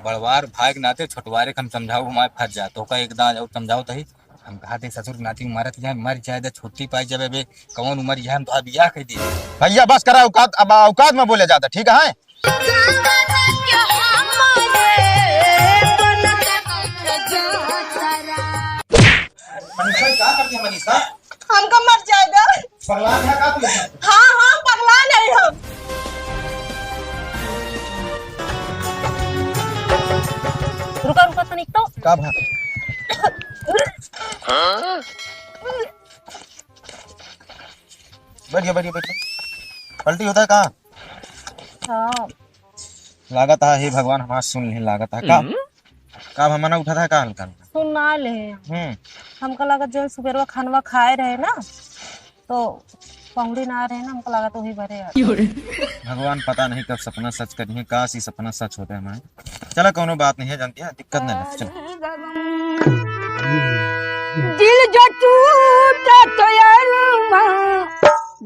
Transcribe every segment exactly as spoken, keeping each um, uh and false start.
बड़वार भाई के नाते छोटवारे के हम समझाऊ, हमारे फंस जा, तो का एक दांज और समझाओ तही। हम कहा थे ससुर के नाती मरत जाए, मर जाए दे, छुट्टी पाई जब बे, कौन उम्र यह हम तो बियाह कर दी। भैया बस करा औकात, अब औकात में बोले जाता, ठीक है? मनीषा, क्या कर दिया मनीषा? हमका मर जाएगा। पगला है का तू? हाँ, हाँ, पगला नहीं हम। रुका, रुका, तनिक तो। का भा? बैठ जा, बैठ जा, बैठ जा। पलटी होता है का? हाँ। लागत है, हे भगवान, हमार सुन ले, लागत है का? हम्म। का भा, मना उठा था का हल्का हल्का? सुन ना ले। हम्म। हमका लागत जो सुबेरवा खानवा खाए रहे ना, तो पहुड़ी ना रहे ना, हमका लागत वही भरे आ। भगवान पता नहीं कब सपना सच करिए, काश ई सपना सच होता है हमारे। चला, कोनो बात नहीं है, जानती है, दिक्कत नहीं है, चला। दिल जो टूटे तो यार माँ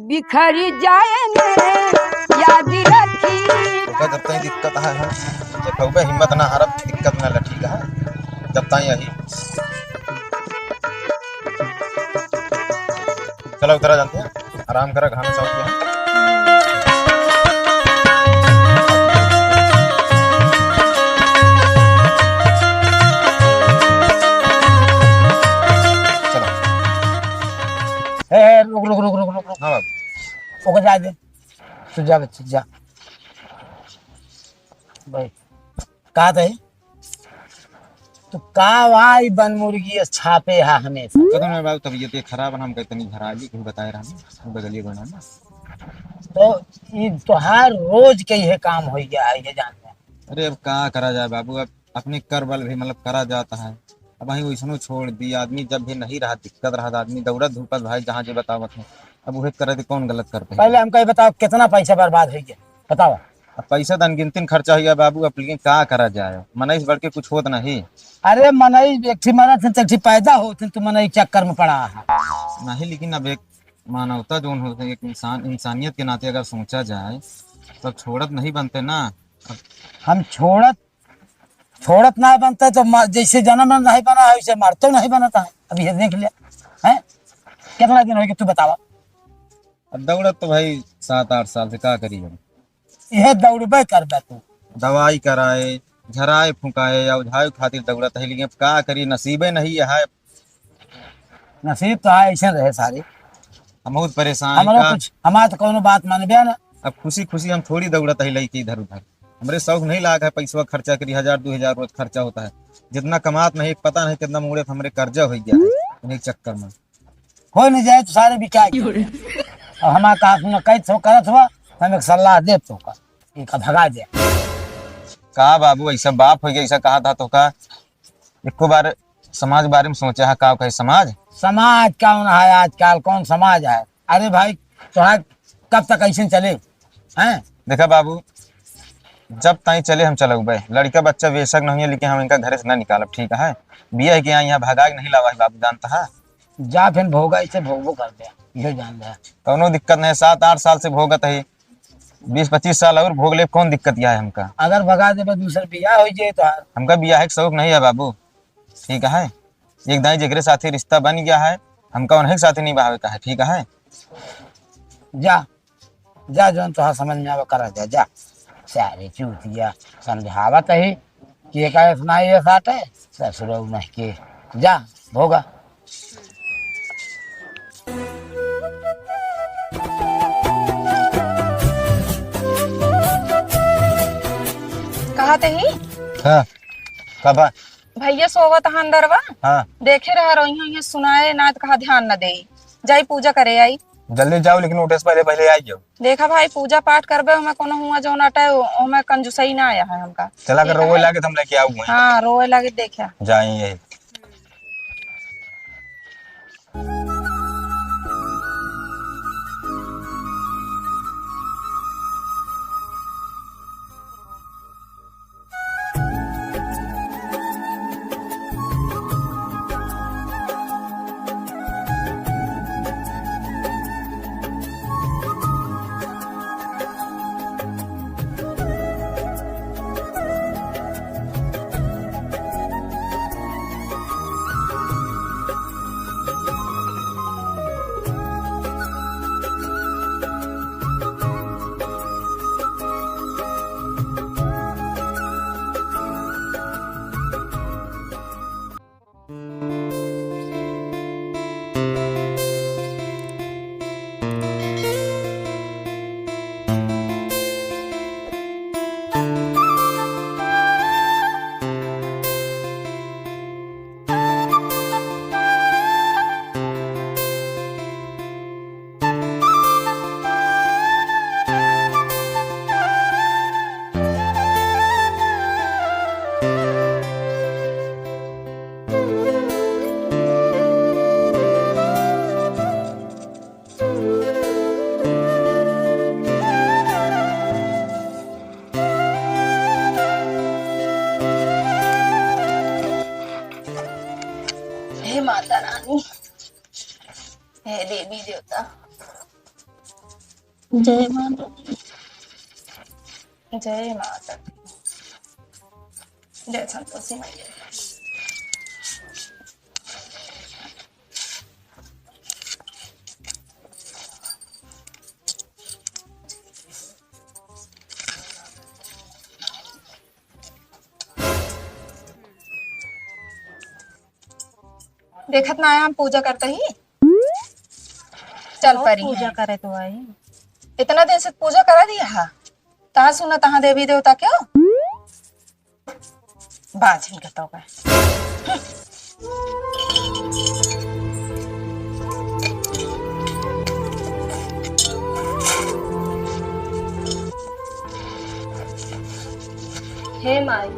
बिखर जाए मैं, याद रखी। ओका जब तक दिक्कत है, है, देखो बे, हिम्मत ना हारब, दिक्कत ना लठी का, जब तक यही। चला उतरा जानते हैं, आराम करा, घाम साफ किया। चलो। ए, ए, रुक, रुक, रुक, रुक, रुक, रुक। हाँ बाबू। ओके, जाए दे। तू जा बच्चे, जा। भाई, का थे? तू का वाई बन मुर्गी अस छापे हा हमेशा? पता नहीं बाबू, तबीयत ये खराब है, हम कहते नहीं घर आ गई, कहीं बताए रहा नहीं, बगलिए बना ना। तो ई तोहार रोज के ये काम हो गया है, ये जान ले। अरे अब का करा जाए बाबू, अब अपने कर बल भी मतलब करा जाता है। अब वहीं वैसनो छोड़ दी आदमी, जब भी नहीं रहा, दिक्कत रहा, आदमी दौड़त धूपत भाई जहाँ जे बतावत है, अब वही करे तो कौन गलत करते हैं? पहले हमका ये बताओ, कितना पैसा बर्बाद हो गया, बताओ। अब पैसा तो अनगिनतिन खर्चा हो गया बाबू, अब लेकिन का करा जाए, मनई से बढ़ के कुछ होत नहीं। अरे मनई एक ठी मरत है, तो एक ठी पैदा होत है, तू मनई चक्कर में पड़ा है। नहीं, लेकिन अब एक मानवता जोन होते, एक इंसान, इंसानियत के नाते अगर सोचा जाए, तब छोड़त नहीं बनते ना। हम छोड़त छोड़त ना बनता है तो म-, जैसे जन्म में नहीं बना है, वैसे मरतो नहीं बनता है। अब ये देख लिया, हैं? कितना दिन हो गया, तू बतावा। अब दौड़त तो भाई सात आठ साल से, का करी हम? यह दौड़बे करबे तू। दवाई कराए, झराए फुकाए, या उझाए खातिर दौड़त है, लेकिन अब का करी, नसीबे नहीं है। नसीब तो है ऐसे रहे सारे। हम बहुत परेशान हैं हमारा का? कुछ, हमारा तो कौनो बात मानबे ना। अब खुशी खुशी हम थोड़ी दौड़त है लइके इधर उधर। हमरे शौक नहीं लाग है पैसवा खर्चा करी, हजार दो हजार रोज खर्चा होता है। जितना कमात नहीं, पता नहीं कितना मुड़े हमरे कर्जा हो गया है उन्हीं चक्कर में। हो नहीं जाए तो सारे बिका गए। अब हमारा कहा सुना, कैद हो करत हुआ, तो हम एक सलाह दे तो का, इनका भगा दे। का बाबू, ऐसा बाप हो गया, ऐसा कहा था तो का? एको बार समाज के बारे में सोचा है, का कहे समाज? समाज कौन है आजकल, कौन समाज है? अरे भाई, तोहार कब तक ऐसे चले, हैं? देखा बाबू, जब ताई चले हम चलउबे, लड़का बच्चा बेशक नहीं है, लेकिन हम इनका घरे से ना निकालब, ठीक है? बियाह के यहाँ, यहाँ भगा के नहीं लावा है बाबू, जानता है? जा फिर भोगा, इसे भोगबो कर दे, इहो जान ले। कौनो दिक्कत नहीं, सात आठ साल से भोगत है, बीस पच्चीस साल और भोग ले, कौन दिक्कत यह है हमका? अगर भगा देबे, दूसर बियाह हो जाए तो। हमका बियाह के शौक नहीं है बाबू, ठीक है? एक दाई जेकरे साथे रिश्ता बन गया है, हमका उन्हीं के साथे निभावे का है, ठीक है? जा, जा, जौन तोहार समझ में आवे, करा जा, जा। सारे चूतिया समझावत ही कि एका इतना ये साटे, ससुरऊ नहीं के। जा, भोगा। कहा तही? हाँ, का बा? भैया सोवत ह अंदरवा। हाँ। देखे रहा रोइया, ये सुनाए ना, तो कहा ध्यान न देई। जाई पूजा करे आई। जल्दी जाओ, लेकिन उठे से पहले, पहले आई जाओ। देखा भाई, पूजा पाठ करबे, हमें कोनो हुआ जौन अटे, हमें कंजूसई ना आया है हमका। चला, अगर ठीक रोवे है। लागे तो हम लेके आऊ वहीं। हाँ, रोवे लागे, देखा। जाई यही। हे देवी देवता। जय माता। जय माता। जय संतोषी मैया। देखत ना आया हम पूजा करते ही। चल और परी पूजा है। करे तो आई। इतना दिन से पूजा करा दिया हा। तहाँ सुना तहाँ देवी देवता क्यों? बाज ही बताओ का। हे माई,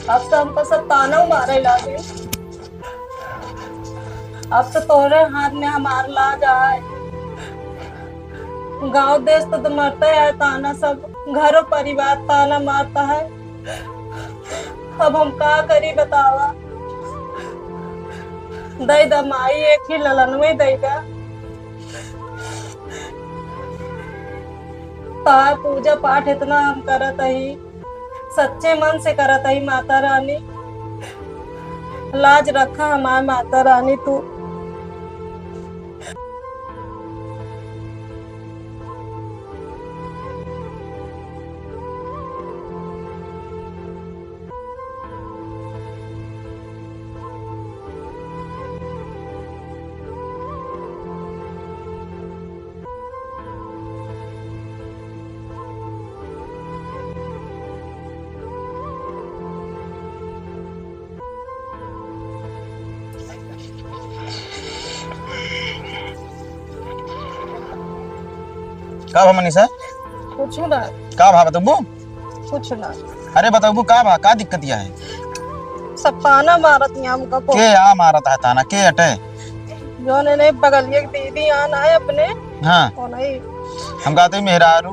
अब तो हमको सब ताना मारे लागे। अब तो तोरे हाथ में हमार लाज आए। गांव देश तो, तो मरते है ताना, सब घरों परिवार ताना मारता है। अब हम का करी बतावा? दई दा माई, एक ही ललनवे दई दा। तार पूजा पाठ इतना हम करत ही, सच्चे मन से करत ही माता रानी, लाज रखा हमार माता रानी तू। का भा मनीषा? कुछ ना। का भा बतबू? कुछ ना। अरे बतबू का भा, का दिक्कत या है? सब ताना मारत हैं हमका को। के आ मारत है ताना, के अटे? जौन इन्हें बगलिया के दीदी आन आए अपने, हाँ। वो नहीं। हम कहते मेहरारू,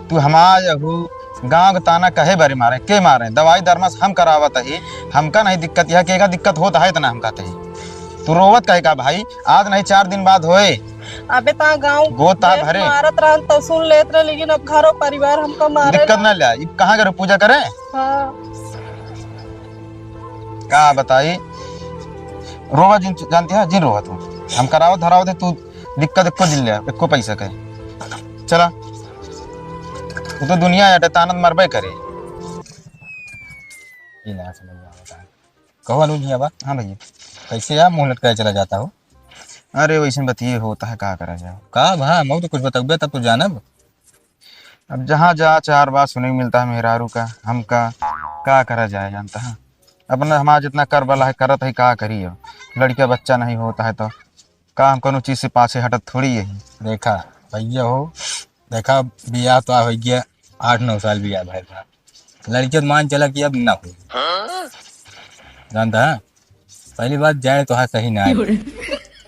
तू हमार हू, गाँव के ताना कहे बरे मारे, के मारे? दवाई दरमस हम करावत ही, हमका नहीं दिक्कत, यह केगा दिक्कत होत है इतना हम कहते ही। तू रोवत कहे का भाई? आज नहीं चार दिन बाद होए। अबे ता गाँव गोता देश भरे। मारत रहन तो सुन लेत रहे, लेकिन अब घरो परिवार हमका मारे दिक्कत ना। ना ले, इब कहाँ करो पूजा करे? हाँ। का बताई, रोवा जिन जानती है, जिन रोवा तू। हम करावत धरावत है, तू दिक्कत एको दिन ले, एको पैसा के। चला, वो तो दुनिया है, तानत मरबे करे। ये ना समझ में आवता है। कहो अनुज भैया बा। हाँ भैया। कैसे यार मुँह लटकाए चला जाता हो? अरे वैसे बतिये होता है, का करा जाए? का भा, मैं तो कुछ बतौबे तब तो जानब। अब जहाँ जा चार बात सुने मिलता है मेहरारू का, हमका का करा जाए जानता है? अपना हमार जितना कर वाला है करत है, का करी अब? लड़का बच्चा नहीं होता है तो का हम कोनो चीज से पाछे हटत थोड़ी यही। देखा भैया हो, देखा बियाह तो हो गया, आठ नौ साल बियाह भइल बा। लड़के तो मान चला कि अब ना हो। जानता है, पहली बात जाए तो है सही ना है।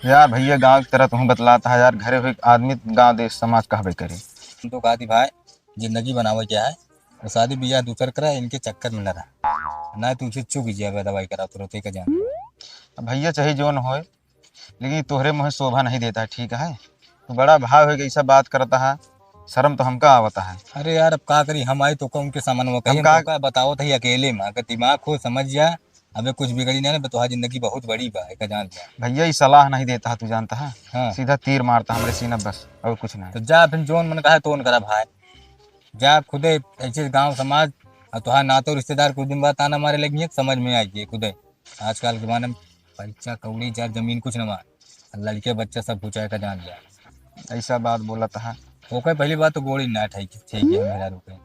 यार भैया गाँव की तरह तुम बतलाता है यार, घरे हुए आदमी गाँव देश समाज कहबे करे। हम तो कहती भाई, जिंदगी बनावे क्या है, तो शादी बियाह दूसर करा, इनके चक्कर में न रहा, ना तुमसे चुक जाए दवाई करा तुरंत का जान। अब भैया चाहे जो न होए, लेकिन तोहरे मुँहे शोभा नहीं देता है, ठीक है? तू बड़ा भाव है, ऐसा बात करता है, शर्म तो हमका आवता है। अरे यार, अब का करी, हम आई तो का उनके सामान वो कही, हम हम का तो का बतावत है अकेले में, अगर दिमाग हो समझ जा, अबे कुछ बिगड़ी ना, ना, तोहार जिंदगी बहुत बड़ी बा, एका जान जा। भैया, ई सलाह नहीं देता है, तू जानता है? हाँ। सीधा तीर मारता हमरे सीना बस, और कुछ नहीं। तो जा फिर जोन मन कहा तोन करा भाई, जा खुदे ऐसे गांव समाज और तोहार नातो रिश्तेदार कुछ दिन बाद ताना मारे लगी है, समझ में आई है खुदे। आजकल के जमाने में पैसा कौड़ी जर जमीन कुछ ना मार, लड़के बच्चा सब कुछ है का जान जा। ऐसा बात बोलत है। ओके, पहली बात तो गोड़ी ना ठीक, ठीक है मेहरारू के।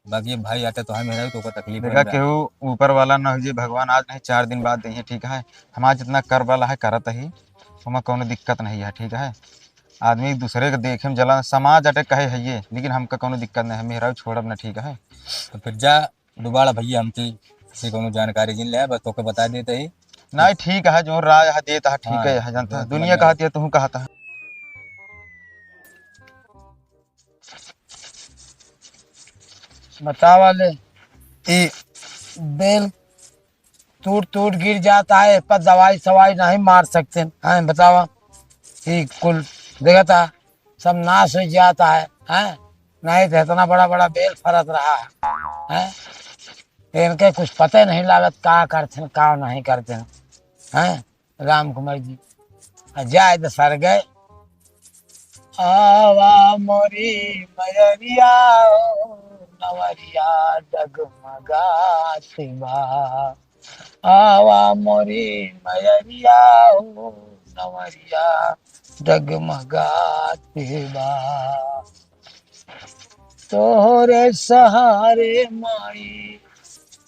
बाकी भाई आते तो है मेहरारू तो ओकर तकलीफ देखा है। केहू ऊपर वाला ना हो जे भगवान आज नहीं चार दिन बाद देंगे, ठीक है? हमार जितना कर वाला है करत ही, हमें कौनो दिक्कत नहीं है, ठीक है? आदमी एक दूसरे के देखे में जला समाज अटे कहे है ये, लेकिन हमका कौनो दिक्कत नहीं है, मेहरारू छोड़ब ना, ठीक है? तो फिर जा डुबाड़ा भैया, हमके से कौनो जानकारी जिन ले, बस तोके बता देते ही। नहीं, ठीक है, जो राय है देता है, ठीक हाँ, है, है, जानता है। जो दुनिया समझ में कहती है, तू कहता है। बतावा ले, ई बेल टूट टूट गिर जाता है, पर दवाई सवाई नहीं मार सकते हैं, बतावा। ई कुल देखता, सब नाश हो जाता है, हैं? नहीं तो इतना बड़ा बड़ा बेल फरत रहा है, हैं? इनके कुछ पते नहीं लागत, का करते हैं, का नहीं करते हैं, हैं? राम कुमार जी, आ जाए तो सर गए। आवा मोरी मयरिया, नवरिया डगमगात बा। आवा मोरी मयरिया हो, नवरिया डगमगात बा। तोहरे सहारे माई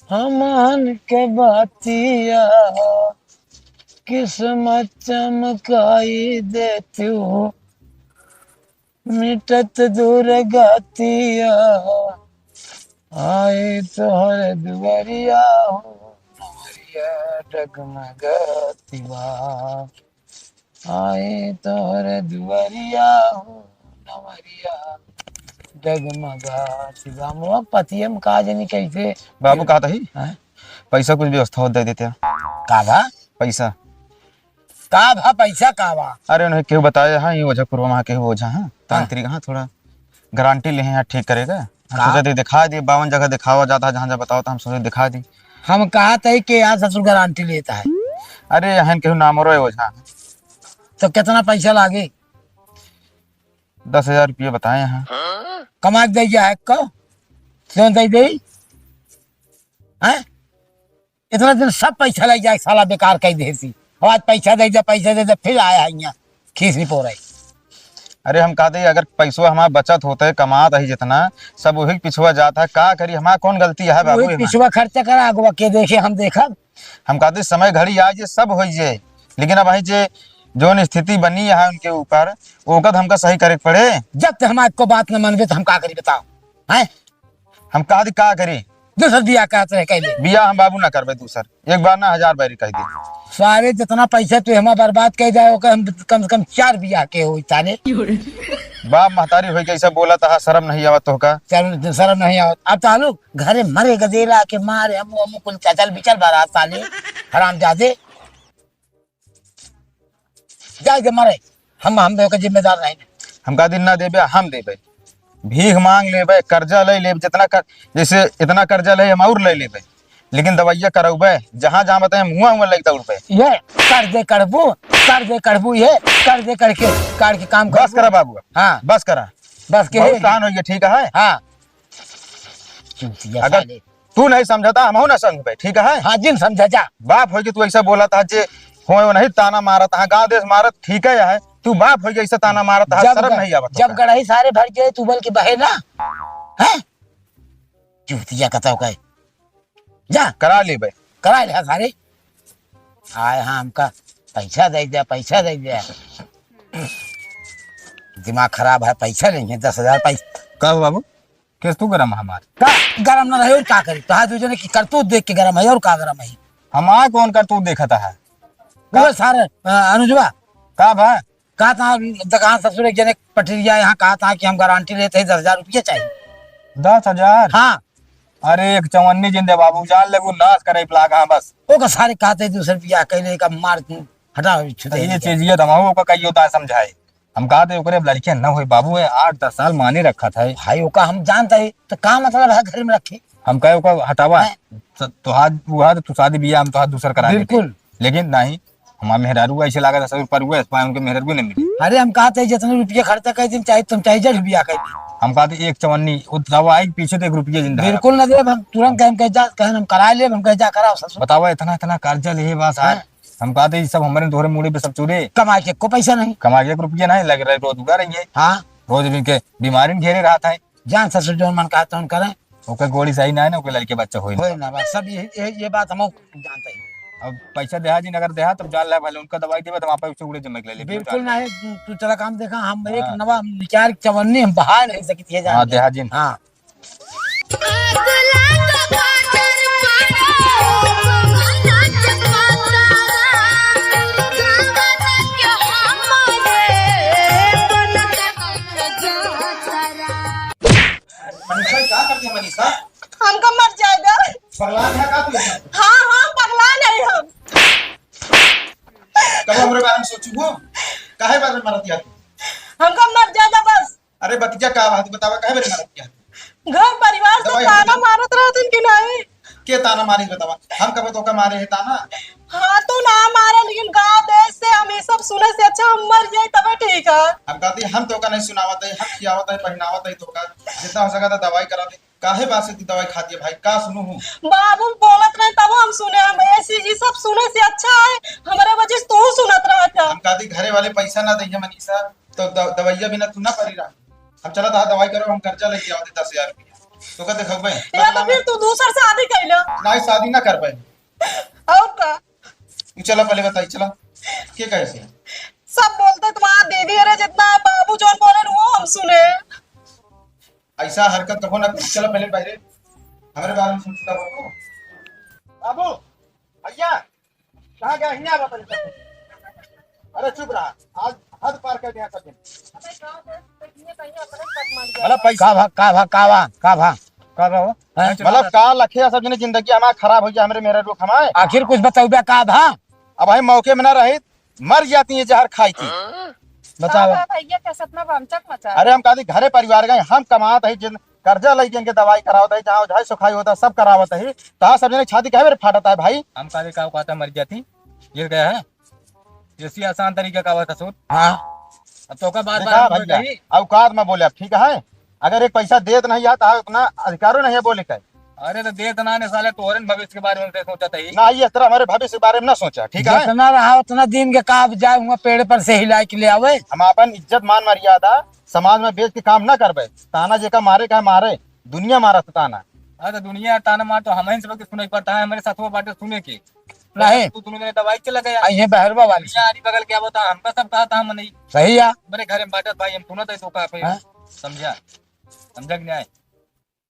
हमन के बतिया, किस्मत चमकाई दे तू। मिटत दुर्गतिया, आई तोहर दुआरिया हो, नवरिया डगमगतिया। आई तोहर दुआरिया हो, नवरिया डगमगतिया। मोर पतियम का जानी कैसे बाबू कहत ही? हैं? पैसा कुछ व्यवस्था हो दे देते हैं। का बा? पैसा। का भा पैसा का बा? अरे उन्हें केहू बताए हा, ये ओझा कुरवा मा केहू ओझा हा, हाँ। तांत्रिक हा, थोड़ा गारंटी लेहे हा ठीक करेगा। हम का? सोचे थे दिखा दी, बावन जगह दिखावा जाता है, जहाँ जहाँ बताओ तो हम सोचे दिखा दी। हम कहत ही कि यार ससुर गारंटी लेता है। अरे यहाँ केहू नाम रो ओझा। तो कितना पैसा लागे? दस हजार रुपये बताए हा। कमा के दे जाए को? क्यों दे दे? हैं? इतना दिन सब पैसा ले जाए, साला बेकार कइ देती। अब आज पैसा दे दे, पैसा दे दे, फिर आया है यहाँ खीस नहीं पो रही। अरे हम कहते अगर पैसवा हमारा बचत होता है, कमात ही जितना, सब वही पिछुआ जाता है, का करी, हमारा कौन गलती है बाबू वही एमा? पिछुआ खर्चा करा, अगवा के देखे हम देखब। हम कहते समय घड़ी आ जे सब हो जे, लेकिन अब वही जे जोन स्थिति बनी है उनके ऊपर, ओकर हमका सही करे के पड़े। जब तक हमारे को बात न मानबे तो हम का करी बताओ, हैं? हम कहा दी का करी? दूसर बियाह कहत रहे कैले। बियाह हम बाबू ना करबे दूसर, एक बार ना हजार बारी कह दी। सारे जितना पैसा तू हमारा बर्बाद कर जाए ओकर हम कम से कम चार बियाह के होई सारे। बाप महतारी होई कैसे बोला तहा, शर्म नहीं आवत तोहका? शर्म, शर्म नहीं आवत। अब तालू घरे मरे गदेला के मारे हम, हम कुल चचल बिचल बारात साले, हरामजादे। जाए दे मरे, हम, हम ओकर जिम्मेदार नहीं। हम कहा दिन ना देबे, हम देबे। भीख मांग लेबे, कर्जा ले लेबे, जितना कर, जैसे इतना कर्जा ले हम और ले लेबे, लेकिन दवाइया करौबे, जहाँ जहाँ बताए मुँह मुँह लग दौड़बे। ये कर दे करबू, कर दे करबू, ये कर दे करके, कर के काम बस करबू। करा बाबू, हाँ। बस करा। बस के बहुत है। कान हो गया, ठीक है? हाँ। चूतिया अगर साले। तू नहीं समझता, हम ना समझबे, ठीक है? हाँ, जिन समझा जा। बाप होई के तू ऐसा बोलत हा जे होए नहीं ताना मारत हा, गाँव देश मारत, ठीक है, है। तू बाप होई के ऐसा ताना मारत हा, जब शर्म ग-, नहीं आवत जब तोका? गड़ही सारे भर जाए, तू बोल के बहे ना, हैं? चूतिया कतौ कहे। जा। करा लेबे। करा ले सारे। आए हाँ, हमका पैसा दे दे, पैसा दे दे। दिमाग खराब है, पैसा लेंगे, दस हजार पैसा। का हो बाबू? केस तू गरम है हमार? का गरम ना रहे और का करी? तोहार दू जने की करतूत देख के गरम है और का गरम है? हमार कौन करतूत देखत है? वो सारे, अ, अनुजवा। का भा? कहा था, कहा ससुर एक जने पटरिया यहाँ कहा था कि हम गारंटी लेते हैं, दस हजार रुपया चाहिए। दस हजार? हाँ। अरे एक चवन्नी जिंदे बाबू, जान लेबू नाश करे लागा बस। ओका सारे कहते दूसर बियाह कैले का मार हटा छुटे तो ये चीज ये दमाऊ का कहियो दा समझाए। हम कहा थे ओकरे अब लड़कियां न होई बाबू, है आठ दस साल माने रखा था। भाई ओका हम जानता है तो का मतलब है घर में रखे? हम कहे ओका हटावा। हैं? त-, तोहार बुआ तो तू शादी बियाह हम तोहार दूसर करा देते। बिल्कुल। लेकिन नहीं, हमार मेहरारू ऐसे लागा था ससुर पर हुए, उनके मेहरारू नहीं मिली। अरे हम कहा थे जितने रुपये खर्चा कर दिन चाहे तुम चाहे जड़ बियाह कर दिन। हम कहा थे एक चवन्नी, वो दवा आई पीछे तो एक रुपये जिंदा है। बिल्कुल ना देब हम, तुरंत कहे हम कहे जा, कहे हम करा लेब, हम कहे जा कराओ ससुर। बतावा इतना इतना कर्जा ले बस आज। हैं? हम कहा थे ये सब हमारे दोहरे मूड़े पे सब चूरे। कमाए के को पैसा नहीं। कमाए के एक रुपया नहीं लग रहा है, रोज उगा रही है। हाँ। रोज इनके बीमारी में घेरे रहा था। जान ससुर जौन मन कहा तौन करें। ओकर गोड़ी सही ना है ना, ओकर लड़के बच्चा होई ना। होई ना, बस सब ये, ये, ये बात हम जानते हैं। अब पैसा देहा जी, अगर देहा तब जान ला भले उनका दवाई देबे तो वहाँ पे उसे उड़े जमे के ले ले। बिल्कुल ना है, तू चला काम देखा, हम एक हाँ। नवा निचार चवन्नी हम बहा नहीं सकी थी जान हाँ, के। देहा जी। हाँ। मनीषा, क्या करती है मनीषा? हमका मर जाएगा। पगला है का तू? हाँ, हाँ, पगला है। चुप हो। काहे बारे में मरत या तू? हमका मर जाए दा बस। अरे बतिया का बात बतावा, काहे बारे में मरत या तू? घर परिवार से दवाई ताना मारत रहतन कि नहीं? के ताना मारे बतावा? हम कब तोका मारे है ताना? हाँ, तू ना मारा, लेकिन गाँव देश से हम ये सब सुने से अच्छा हम मर जाए तबे ठीक है। हम कहती, हम तोका नहीं सुनावत है, हम खियावत है, पहनावत है तोका, जितना हो सका था दवाई करा दे। काहे बात से तू दवाई खाती है भाई, का सुनू हूँ? बाबू बोलत रहे तब हम सुने, हम ऐसी ये सब सुने से अच्छा है, हमारे वजह से तू सुनत रहा था। हम कहती घरे वाले पैसा ना दे मनीषा, तो द-, दवाइया बिना तू ना परी रहा। हम चला था दवाई करो, हम कर्जा लेके आवते दस हजार रुपया, तो का देखो भाई? या तो फिर तू दूसर शादी कैला। नहीं, शादी ना कर पाए। और का? तू चला पहले बताई, चला। के कहे से? सब बोलते तुम्हारा दीदी, अरे जितना बाबू जौन बोले न, वो हम सुने। ऐसा हरकत कबो ना कर। चला पहले बाहरे, हमारे बारे में सुन चुका बाबू। बाबू, भैया, कहाँ गया? हियाँ बता दे। अरे चुप रहा, आज हद पार कर दिया सब जने। मतलब पैसा का भा, का भा, का भा, का भा, का भा हो? हैं? मतलब का लखे सब जने जिंदगी हमार खराब हो गया, हमरे मेरे लोग हमारे। आखिर कुछ बतौबे का भा? अब भाई मौके में ना रही, मर जाती है जहर खाई थी। बताओ। का भा भैया के सतना बमचक मचा। अरे हम कहती घरे परिवार गए, हम कमात है जिन कर्जा लइके इनके दवाई करावत है, जहाँ ओझाई सोखाई होता है, सब करावत है। तहाँ सब जने छाती काहे मेरे फाटत है भाई? हम काहे का कहता मर जाती, गिर गया है, ऐसी आसान तरीका का बता सूद। हाँ। अब तो का बात देखा बात भैया, कही। औकात में बोले, अब ठीक है, अगर एक पैसा देत नहीं है तो उतना अधिकारो नहीं है बोले का। अरे तो देत ना ने साले, तोहरे भविष्य के बारे में ते सोचत ही। ना, ये इस तरह हमारे भविष्य के बारे में ना सोचा, ठीक है? जितना रहा उतना दिन के का, अब जाए हुआ पेड़ पर से हिला के ले आवे। हम अपन इज्जत मान मर्यादा समाज में बेच के काम ना करबे। ताना जेका मारे का मारे, दुनिया मारत ताना। हाँ, तो दुनिया ताना मार तो हमहिन सब के सुने के पड़ता है, हमारे साथवा बाटे सुने के। नहीं। तू दोनों जने दवाई चला गया। आ, ये बहरवा वाली। यहाँ आरी बगल क्या बता, हमका सब कहा था, हम नहीं। सही है। मेरे घर में बाटत भाई, हम सुनत है तो का फिर हाँ? समझा, समझा कि नहीं?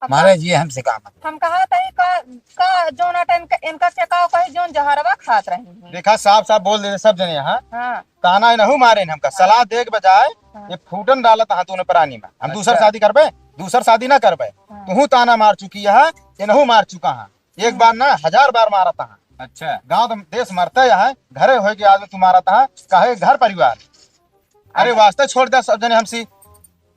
अब मारे जी हमसे का मतलब? हम कहा था, का, का जोना टाइम का, इनका क्या का कही, जोन जहरवा खात रही हैं। देखा, साफ साफ बोल दे सब जने यहाँ। हाँ। ताना इनहू मारे न हमका, सलाह दे के बजाय हाँ। ये फूटन डालत हाथ उन्हें प्राणी में। हम दूसर अच्छा। शादी करबे, दूसर शादी ना करबे। हाँ। तुहू ताना मार चुकी है, इनहू मार चुका है। एक हम्म। बार ना, हजार बार मारत है। अच्छा। गाँव तो देश मरते है, घरे होए के आदमी तू मारत है, काहे घर परिवार? अरे अच्छा। वास्ते छोड़ दे सब जने हमसे।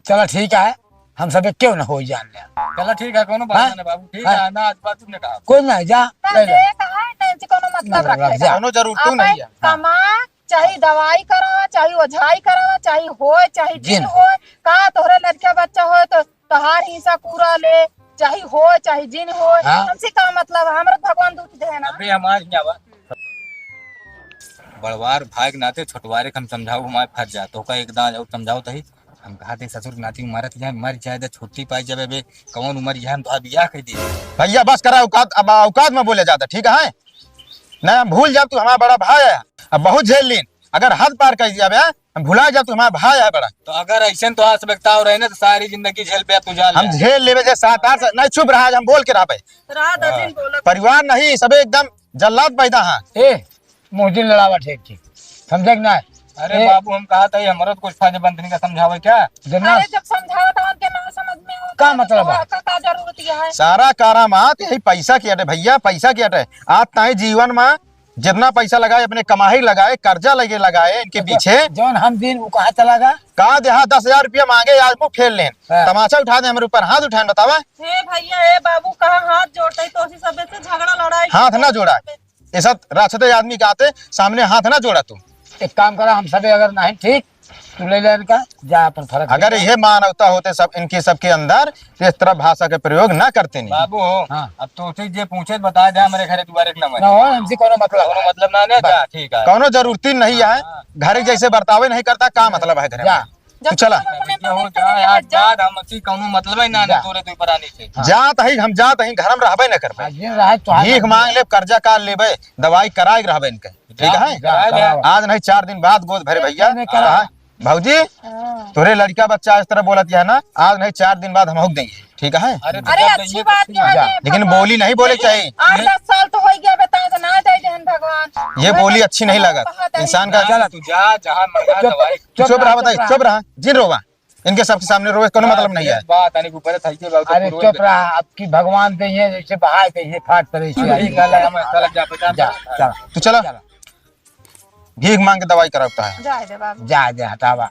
चला ठीक है, हम सब क्यों ना हो जान ले। चला ठीक है, कोनो बात हाँ? नहीं बाबू, ठीक हाँ? है, ना आज बात तुमने कहा। कोई ना, जा, ना, ले जा। ये कहा है, ना, इनसे कोनो मतलब ना, रखे रख जा। जा। कोनो जरूरत तो आप नहीं है। हाँ। कमा, चाहे दवाई करावा, चाहे ओझाई करावा, चाहे होए, चाहे जिन जिन होए। होए, का तोहरे लड़का बच्चा होए तो तोहार हिस्सा पूरा ले, चाहे होए, चाहे जिन होए, हाँ। हमसे का मतलब है? हमरा तो भगवान दूध दे ना। अबे हमार हियाँ बा। बड़वार भाई के नाते छोटवारे के हम समझाऊ, हमारे फंस जा, तो का एक दांज और समझाओ तही। हम कहा थे ससुर के नाती मारत जाए, मर जाए दे, छुट्टी पाई जाबे बे, कौन उम्र है, हम तो बियाह कर दी। भैया बस करा औकात, अब औकात में बोले जाता, ठीक है? नहीं, हम भूल जाब, तू हमारा बड़ा भाई है, अब बहुत झेल लीन, अगर हद पार कर दिया बे, हम भुला जाब, तू हमारा भाई है बड़ा। तो अगर ऐसे तो आज बेकताव रहे ना, तो सारी जिंदगी झेल पे तू जान हम ले। झेल लेबे जे सात आठ से, नहीं चुप रहा, आज हम बोल के रहबे। रात हाँ। दिन बोलत। परिवार नहीं, सबे एकदम जल्लाद पैदा है। ए, मुँह जिन लड़ावा, ठीक, ठीक। समझे कि ना? अरे ए, बाबू, हम कहा था, ये हमारा तो कुछ फायदेमंद नहीं का समझावे क्या? जब ना अरे, जब समझावा था, उनके ना समझ में आवता का है, मतलब तो है? का, का जरूरत ये है? सारा कारामात यही पैसा की अटे भैया, पैसा की अटे। आज ताई जीवन में जितना पैसा लगाए, अपने कमाई लगाए, कर्जा लगे लगाए इनके अच्छा, पीछे। जौन हम दिन वो कहाँ चला गया? का देहा दस हजार रुपया मांगे, आज मुँह फेर लेन। हाँ। तमाचा उठा दे, हमारे ऊपर हाथ उठाएन, बतावा। हे भैया, हे बाबू, कहाँ हाथ जोड़ते, तो उसी सबे से झगड़ा लड़ाई हाथ ना जोड़ा। ऐसा राक्षस आदमी के आते सामने हाथ ना जोड़ा तू। एक काम करा, हम सबे अगर नहीं ठीक, तू ले ले इनका, जा अपन फर्क अगर ले। ये मानवता होते सब इनके सबके अंदर, तो इस तरह भाषा के प्रयोग ना करते नहीं। बाबू हो, हाँ। अब तो उसे जे पूछे बता दे, हमारे घरे दुआरे के ना ना हो, हमसे कोनो मतलब कोनो नहीं। मतलब ना, ना, बस। जा, ठीक है। कोनो जरूरत ही नहीं है। हाँ। घर जैसे बर्तावे नहीं करता, का मतलब है घर जा। में? जब तू चला। तक अपने ये हो पवित्र जाए, होके आज मत जा। बाद हमसे कोनो मतलब ही ना, ना जा। तोरे दुई प्राणी से। हाँ। जात ही, हम जात ही, घर में रहबे न करबे। हाँ, ये रहा तो भीख मांग लेब, कर्जा काट लेबे, दवाई कराए के रहबे इनके। ठीक जा, है? जा, कराए दे। कराओ। आज नहीं, चार दिन बाद गोद भरे भैया। नहीं, नहीं, कराओ। कहा, भौजी, हाँ। तोरे लड़का बच्चा इस तरह बोलत है ना, आज नहीं, चार दिन बाद हम होक देंगे। ठीक है? अरे, तो अरे, जब अच्छी ये बात तो है, जा। अरे, लेकिन भगवान। बोली नहीं बोले लेकिन चाहिए। आठ दस साल तो हो गया, बताए तो ना जाए जहन भगवान। ये बोली अच्छी नहीं लगत। इंसान का चला, तू जा, जहाँ मर्दा चुप, दवाई। चुप चुप रहा, रहा, बताइए, चुप रहा। चुप रहा। जिन रोवा, इनके सबके सामने रोवे, कोनो मतलब नहीं है। बात आने के ऊपर है, थैंक यू, बाबू, अरे, रोवे चुप दे। रहा, आपकी भगवान दे है, जैसे बहाए दे है, फाट पड़े से। ठीक है, हम चला जा, बेटा। जा, चला। तू चला। चला। भीख मांग के दवाई करावता है। जाए दे बाबू। जाए दे, हटावा।